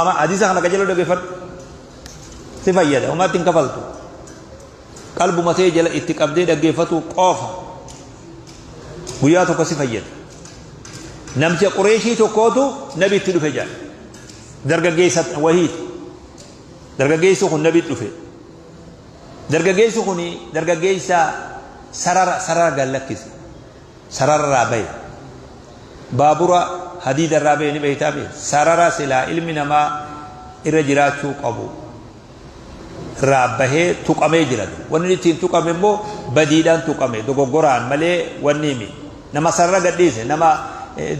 Hadiisa kana qajeeloo dhaggeeffadhu. Si fayyada. Homaatti hin kafaltu. Qalbuma tee jala itti qabdee dhaggeeffatu qofa. Guyyaa tokko si fayyada. Namticha Qureeshii tokkootu nabi itti dhufe jedha. Dargaggeessa wahiiti. Dargaggeessi kun nabi dhufe. Dargaggeessi kun dargaggeessa sarara sarara gad lakkise. Sarararraa bahe. Baabura hadiidarraa bahe ni beektaa mee? Sarara silaa ilmi namaa irra jiraachuu qabu irraa bahee tuqamee jira. Wanni inni ittiin tuqame immoo badiidhaan tuqame dogoggoraan malee wanni himi. Nama sarara gadhiise nama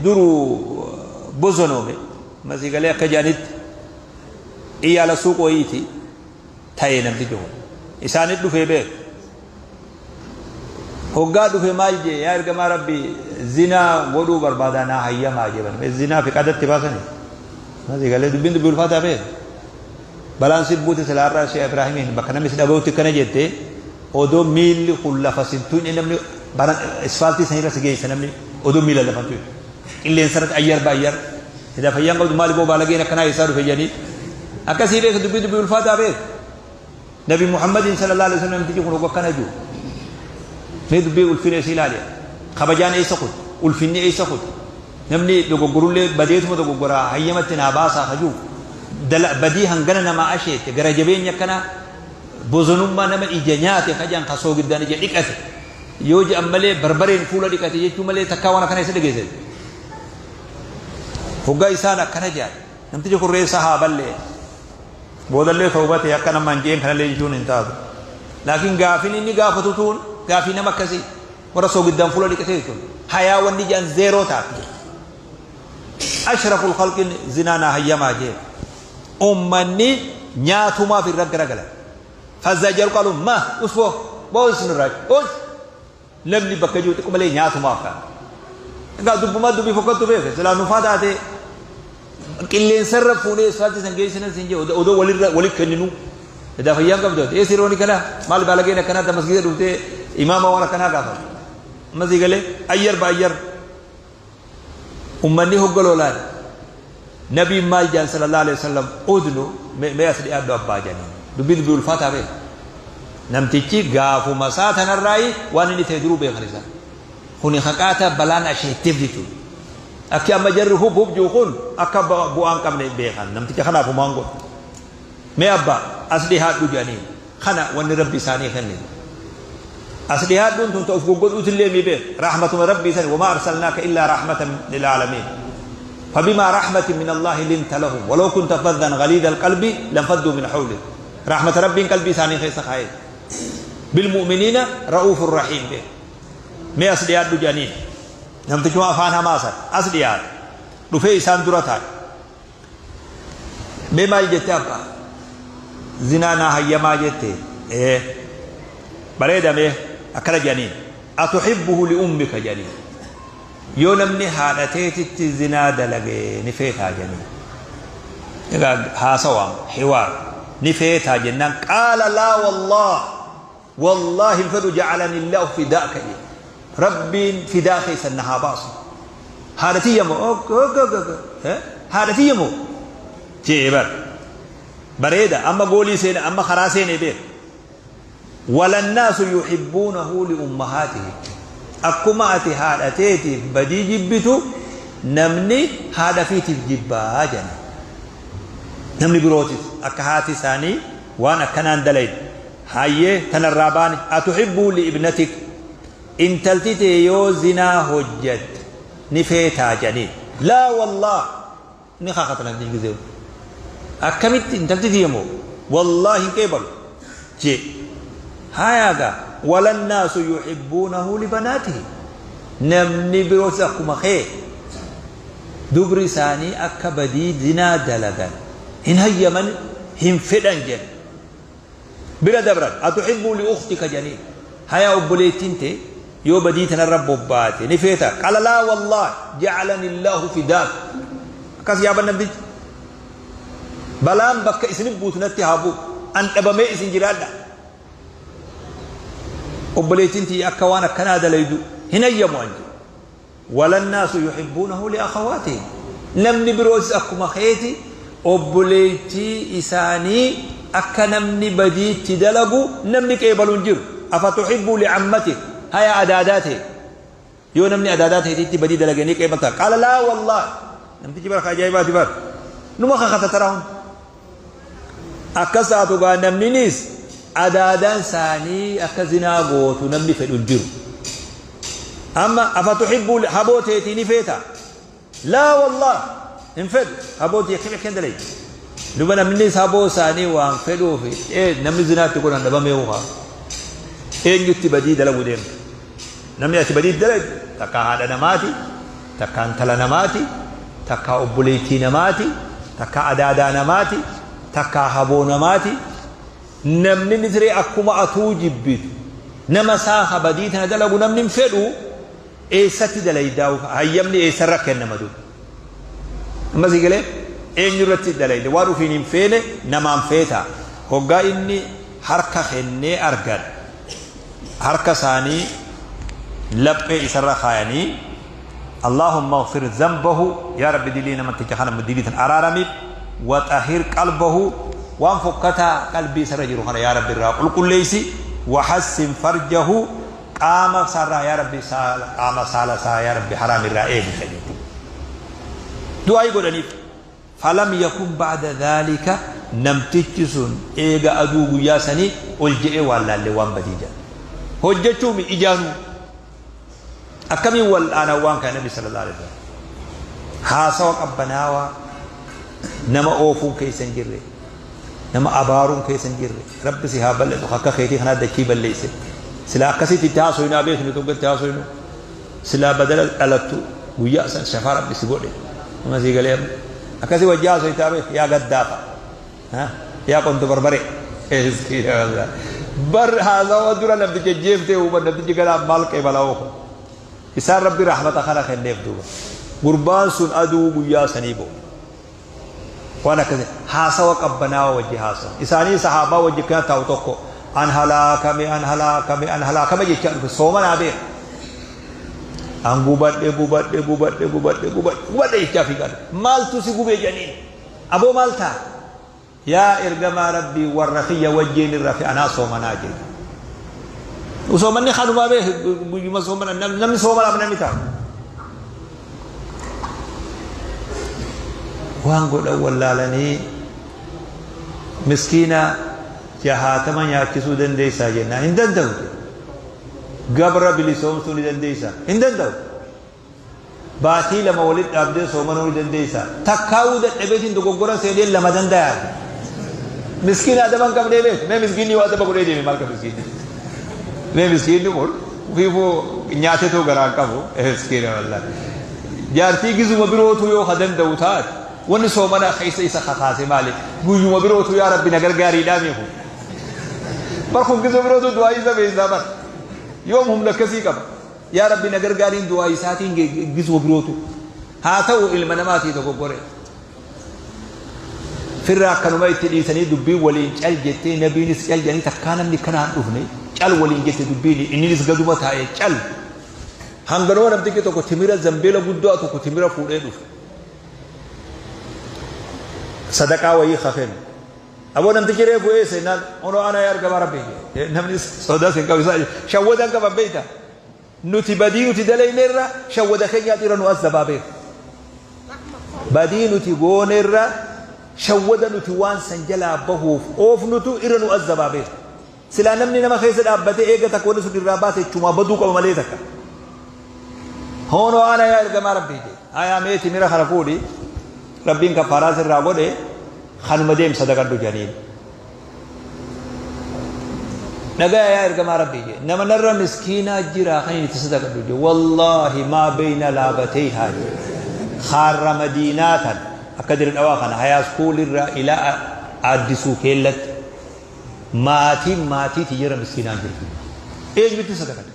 duru bosonoome masii galee akka jedhanitti iyyaala suuq wayiiti ta'e namtichi kun. Isaanit dhufee beek. Hoggaa dhufe maal jee yaa ergamaa Rabbii zinaa godhuu barbaadaa naa hayyamaa jee bani. Zinaa fi qadatti baasani. Masii galee dubbiin dubbii ulfaataa beek. Balaan si buute silaa har'a Sheekh Ibraahimiin bakka namni si dhaga'utti akkana jette odoo miilli kun lafa sin tuqne namni bara isfaaltii sanirra si geessa namni odoo miila lafa hin tuqne. Qilleensa irratti ayyar baayyar. Edaa fayyaan qabdu maali boo baalageen akkanaa eessaa dhufe jedhanii. Akkasii beek dubbii dubbii ulfaataa beek. Nabi Muhammadiin sallallahu alaihi wasallam namtichi kun akkana jiru. Mee dubbii ulfina isii ilaali. Kabajaan eessa kutu? Ulfinni eessa kutu? Namni dogoggorullee badeetuma dogoggoraa hayyamatti naa baasaa kajuu. Badii hangana namaa asheette gara jabeenya akkanaa bozonummaa nama ija nyaate kajaan ka soogiddaan ija dhiqate. Yoo je'an malee barbareen fuula dhiqate jechuu malee takkaa waan akkana eessa dhageesse. Hoggaa isaan akkana jedhan namtichi kun reessa haa ballee boodallee tawbatee akka nama hin jeen kanallee jechuun hin taatu. Laakiin gaafin inni gaafatu tuun gaafii nama akkasii warra soogiddaan fuula dhiqatee jechuun hayaa wanni jedhan zeeroo taate. Ashraful khalqin zinaa naa hayyamaa jee. Ummanni nyaatumaaf irra garagalan. Fazzajaru qalu ma usfoo boos nurraa us Namni bakka jiru xiqqoo malee nyaatumaaf ta'a. Egaa dubbumaa dubbii fokkattu beeke silaa nufaa taate qilleensarra fuunee isfaaltii san geessinan siin jee odoo walirra wali kenninu. Edaa fayyaan qabdu ati eessi rooni kana maal baalageen akkanaa ta masgiida dhuftee imaama waan akkanaa gaafatu. Amma sii galee ayyar ba ayyar. Ummanni hogga lolaan nabiin maal jaan sallallahu alaihi wasallam udnu mee as dhiyaadhu abbaa janiin dubbii dubbii ulfaataa beeka. Namtichi gaafuma isaa tanarraayi waan inni ta'e duruu beekan isaa. Kuni haqaata balaan asheetteef jechuudha. Akki amma jarri hub hub jiru kun akka bu'aan qabne beekan namticha kanaaf homaan godhu. Mee abbaa as dhihaadhu jedhaniin. Kana wanni Rabbi isaanii kenne. As dhihaadhuun tun ta uf goggodhuutillee mii beek. Rahmatuma Rabbii sani wamaa arsalnaaka illaa rahmatan lil'aalamiin. Fabimaa rahmatin min Allaahi linta lahum walaw kunta faddan galiida alqalbi lanfadduu min hawlik. Rahmata Rabbiin qalbii isaanii keessa kaa'e. Bilmu'miniina ra'uufun rahiim beek. Mee as dhiyaadhu jedhaniin. Namtichuma afaan hamaa san as dhiyaate. Dhufee isaan dura taa'e. Mee maal jette abba? Zinaa naa hayyamaa jette? Ee. Bareeda mee akkana jedhaniin. Atuhibbuhu li ummika jedhaniin. Yoo namni haadha teetitti zinaa dalage ni feetaa jedhaniin. Egaa haasawaam hiwaar ni feetaa jennaan qaala laa wallaah Wallaahi hin fedhu ja'alani Allaahu fidaaka jedhe. Rabbiin fidaa keessan na haa baasu. Haadha tiyya moo ok ok ok ok eh? Haadha tiyya moo jee bar. Bareeda amma goolii seene amma karaa seene beek. Walannaasu yuhibbuunahu li ummahaatihi. Akkuma ati haadha teetiif badii jibbitu namni haadha fiitiif jibbaa jedhan. Namni birootis akka haati isaanii waan akkanaan dalayne Hayyee tanarraa baane atuhibbuu li ibnatik intalti tee yoo zinaa hojjatte ni feetaa jedhaniin laa wallaah ni kakata namtichi gizee akkamitti intalti tiyya moo wallaahi hin qeebalu jee hayaa gaa walannaasu yuhibbuunahu libanaatihi namni biroos akkuma kee dubri isaanii akka badii zinaa dalagan hin hayyaman hin fedhan jedhe bira dabran atuhibbuu li ukhtika jedhaniin haya obboleettiin tee yoo badii tanarra bobbaate ni feeta qala laa wallahi ja'alani Allahu fidaak akkas yaaban namtichi balaan bakka isin buutu natti haa bu'u an dhabamee isin jiraadha obboleettiin tiyya akka waan akkanaa dalaydu hin hayyamu an jedhe Walannaasu yuhibbuunahu liakhawaatihim namni birootis akkuma keeti Obboleettii isaanii akka namni badiitti dalagu namni qeebalu hin jiru. Afatuhibbu licammatik, haya adaadaa ta'e yoo namni adaadaa ta'eetitti badii dalage ni qeebalta? Qaala laa wallahi. Namtichi bara ajaa'ibaati bar, numa kakata taraa hunda akkas taatu gaa. Namninis adaadaan isaanii akka zinaa gootu namni fedhu hin jiru. Amma afatuhibbu haboo teetii ni feeta? Laa wallah, hin fedhu. Haboo tiyya akkami akkan dalay duba? Namnis haboo isaanii waan fedhuuf namni zinaatti godhan dhabamee ukaa eenyutti badii dalagu deemta? Namni ati badii dalagdu takkaa haadha namaati, takkaa intala namaati, takkaa obboleettii namaati, takkaa adaadaa namaati, takkaa haboo namaati. Namni nisree akkuma atuu jibbitu nama isaa badii tana dalagu namni hin fedhu. Eessatti dalaydaa? Hayyamni eessarra kennama duba? Amma si galee? Eenyu irratti dalayde? Waan ufiin hin feene namaan feeta? Hoggaa inni harka kennee argan, harka isaanii laphee isarra kaayanii, "Allahumma اغfir dhanbahu," yaa Rabbi dilii namticha kana dilii tan araaramiif, "وطهر قلبه," waan fokkataa qalbii isarra jiru kana yaa Rabbi irraa qulqulleeysi, "وحصن فرجه," qaama isaarraa yaa Rabbi qaama saala isaa yaa Rabbi haraam irraa eegi jechuudha. Du'aa godhaniif. فلم يكن بعد ذلك, namtichi sun eega aduu guyyaa sanii ol je'ee waan laallee waan badii jedha. Hojjechuumi ijaanuu akkamiin wal aanaa waan kana? Nabi صلى الله عليه وسلم haasawa qabbanaawaa, nama oofuun keessa hin jirre, nama abaaruun keessa hin jirre, "Rabbi si haa balleessu, akka keetii kanaa dachii balleesse," silaa akkasitti itti haasoynu beeknu tokkotti haasoynu, silaa badala dhalattu guyyaa san shafaa Rabbi si godhe. Nama sii galee akkasii wajji haasoytaa beek, yaa gaddaafa, yaa qonto barbare bar. Haasawa dura namticha jeeftee uuman, namtichi ganaa maal qeebalaa oofu isaan? Rabbi rahmata kana kenneef. Duuba gurbaan sun aduu guyyaa sanii bo'u waan akkasii haasawa qabbanaawa wajji haasawa isaanii sahaabaa wajji kana taa'u. Tokko "An halaakame, an halaakame, an halaakame" jechaa dhufe. Soomanaa beeka. "An gubadhe, gubadhe, gubadhe, gubadhe, gubadhe, gubadhe" jechaa fiigaa dhufe. "Maaltu si gubee?" jedhaniin. "Aboo, maal ta'a yaa ergamaa Rabbii? Warra kiyya wajjiin irra fi anaa soomanaa" jedhe. Soomanni kanumaa beek, guyyuma soomana namni soomanaaf namni ta'a. Waan godhan wallaalanii, "Miskiina 60 nyaachisuu dandeessaa?" jennaan, "Hin danda'u." "Gabra bilisoomsuu ni dandeessaa?" "Hin danda'u." "Baatii 2 walitti dhaabdee soomanuu ni dandeessaa?" "Takkaa'uu dadhabeetiin dogoggora seenee lama danda'a." Miskiina adaba hin qabnee beeku. Mee miskiinni yoo adaba godhee deeme maal qaba miskiinni? Mee miskiinni kun ofiifuu nyaateetoo garaa hin qabu. Miskiina wallaahi. Jaartii gizuma birootu yoo ka danda'u taate, wanni soomana keessa isa kakaase maali? Guyyuma birootu "Yaa Rabbi, na gargaariidhaa" miiku. Bar kun gizuma birootu du'aa isa beeysaa bar. Yoom humna akkasii qaba? "Yaa Rabbi, na gargaariin" du'aa isaatiin gizuma birootu. Haa ta'u, ilma namaatii dogoggore. Firra akkanuma itti dhiisanii dubbiin waliin cal jettee, nabiinis cal jedhanii, takkaa namni kanaan dhufne cal waliin jette dubbiin, inninis gaduma taa'ee cal. Hanganuma namtichi tokko timira zambeela guddaa tokko timira fuudhee dhufe. Sadaqaa wayii hafeen. Aboo, namtichi reefu eessa jennaan, "Onoo ana yaa ergamaa Rabbii." Namni sodaas hin qabu, isaa shawwadan qaban beekta. Nuti badii nuti dalayneerra shawwada keenyaatu irra nu azzabaa beeku. Badii nuti goonerra shawwada nuti waan san jalaa bahuuf oofnutu irra nu azzabaa beeku. Silaa namni nama keessa dhaabbatee eega takka wanni sun irraa baase jechumaa baduu qaba malee takka. "Hoonoo ana yaa ergamaa Rabbii" jee. "Hayaa, mee timira kana fuudhi, Rabbiin kaffaaraa sirraa godhe, kanuma deem sadaqadhu" jedhaniin. "Dhagaya yaa ergamaa Rabbii" jee. "Nama narra miskiinaa jira kan inni itti sadaqadhu?" jee. "والله ما بين لابتيها" jee. Kaarra Madiinaa tan akka Dirre Dhawaa kana hayaa iskuulirraa ilaa Aaddisuu keellatti maatiin maatii tiyyara miskiinaan jirtu. Eenyutti sadaqadha?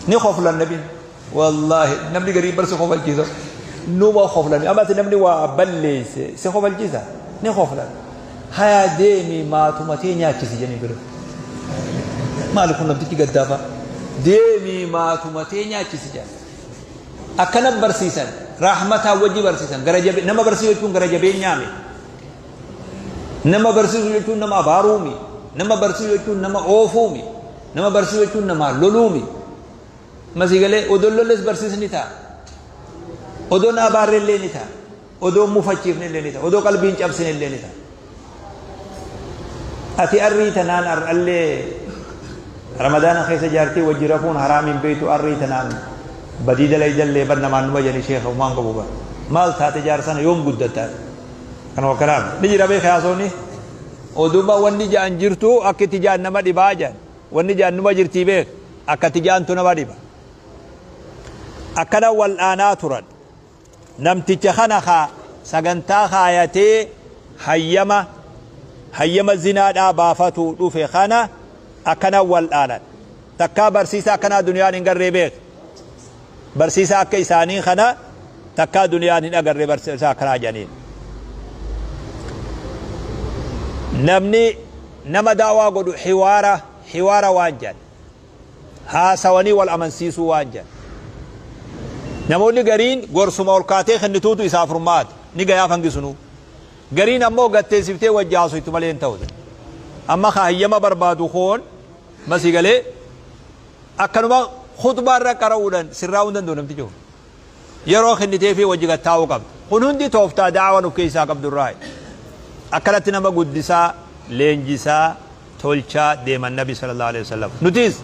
Ni koflan nabiin. Wallaahi namni garii bar si kofalchiisa. Numa koflan. Ammas namni waa balleesse si kofalchiisa. Ni koflan. "Hayaa, deemi, maatuma tee nyaachisi" jedhanii bira. Maali kun namtichi gaddaafa? "Deemi, maatuma tee nyaachisi" jedhan. Akkana barsiisan. Rahmataa wajji barsiisan. Gara jabe nama barsiisuu jechuun gara jabeenyaami. Nama barsiisuu jechuun nama abaaruumi. Nama barsiisuu jechuun nama oofuumi. Nama barsiisuu jechuun nama loluumi. Masii galee odoo lolles barsiisni ta'a. Odoo na abaarrellee ni ta'a. Odoo mufachiifnellee ni ta'a. Odoo qalbiin cabsinellee ni ta'a. Ati arrii tanaan ar'allee Ramadaana keessa jaartii wajji rafuun haraam hin beektu, arrii tanaan badii dalaydallee bar namaan numa jedhani, sheekha umaan qabu bar. Maal taate jaarsana, yoom guddatta? Kanuma kanaaf ni jira beeka haasoonni. Oduma wanni ja'an jirtu akka itti ja'an nama dhibaa ja'an. Wanni ja'an numa jirtii beek, akka itti ja'antu nama dhiba. Akkana wal'aanaa turan. Namticha kana ka sagantaa kaayatee hayyama zinaadhaa baafatuu dhufe kana akkana wal'aanan. Takkaa barsiisaa akkanaa duniyaan hin garree beek. Barsiisaa akka isaanii kana takkaa duniyaan hin agarree, barsiisaa akkanaa jedhaniin. Namni nama daawaa godhu hiwaara waan jedhan. Haasawanii wal amansiisuu waan jedhan. Namoonni gariin gorsuma ol kaatee kennituutu isaa furmaata. Ni gayaaf hangisunuu. Gariin ammoo gatteessiftee wajji haasoytu malee hin ta'u. Amma ka hayyama barbaadu koon masii galee akkanuma khutbaa irra qara'uudhaan sirraa'uu hin danda'u namtichi kun. Yeroo kennitee fi wajji gattaa'uu qabda. Kun hundi tooftaa da'awaan of keessaa qabdu irraa. Akkanatti nama guddisaa, leenjisaa, tolchaa deeman Nabi sallallahu alaihi wasallam. Nutis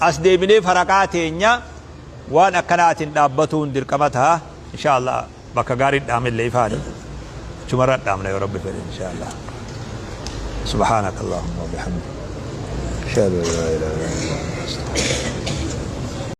as deebinee faraqaa teenya waan akkanaatiin dhaabbatuun dirqama ta'a. Insha Allah bakka gaarii dhaamillee ifaani. Achumarra dhaamna yoo Rabbi fedhe, insha Allah. سبحانك اللهم وبحمدك، أشهد أن لا إله إلا أنت، أستغفرك.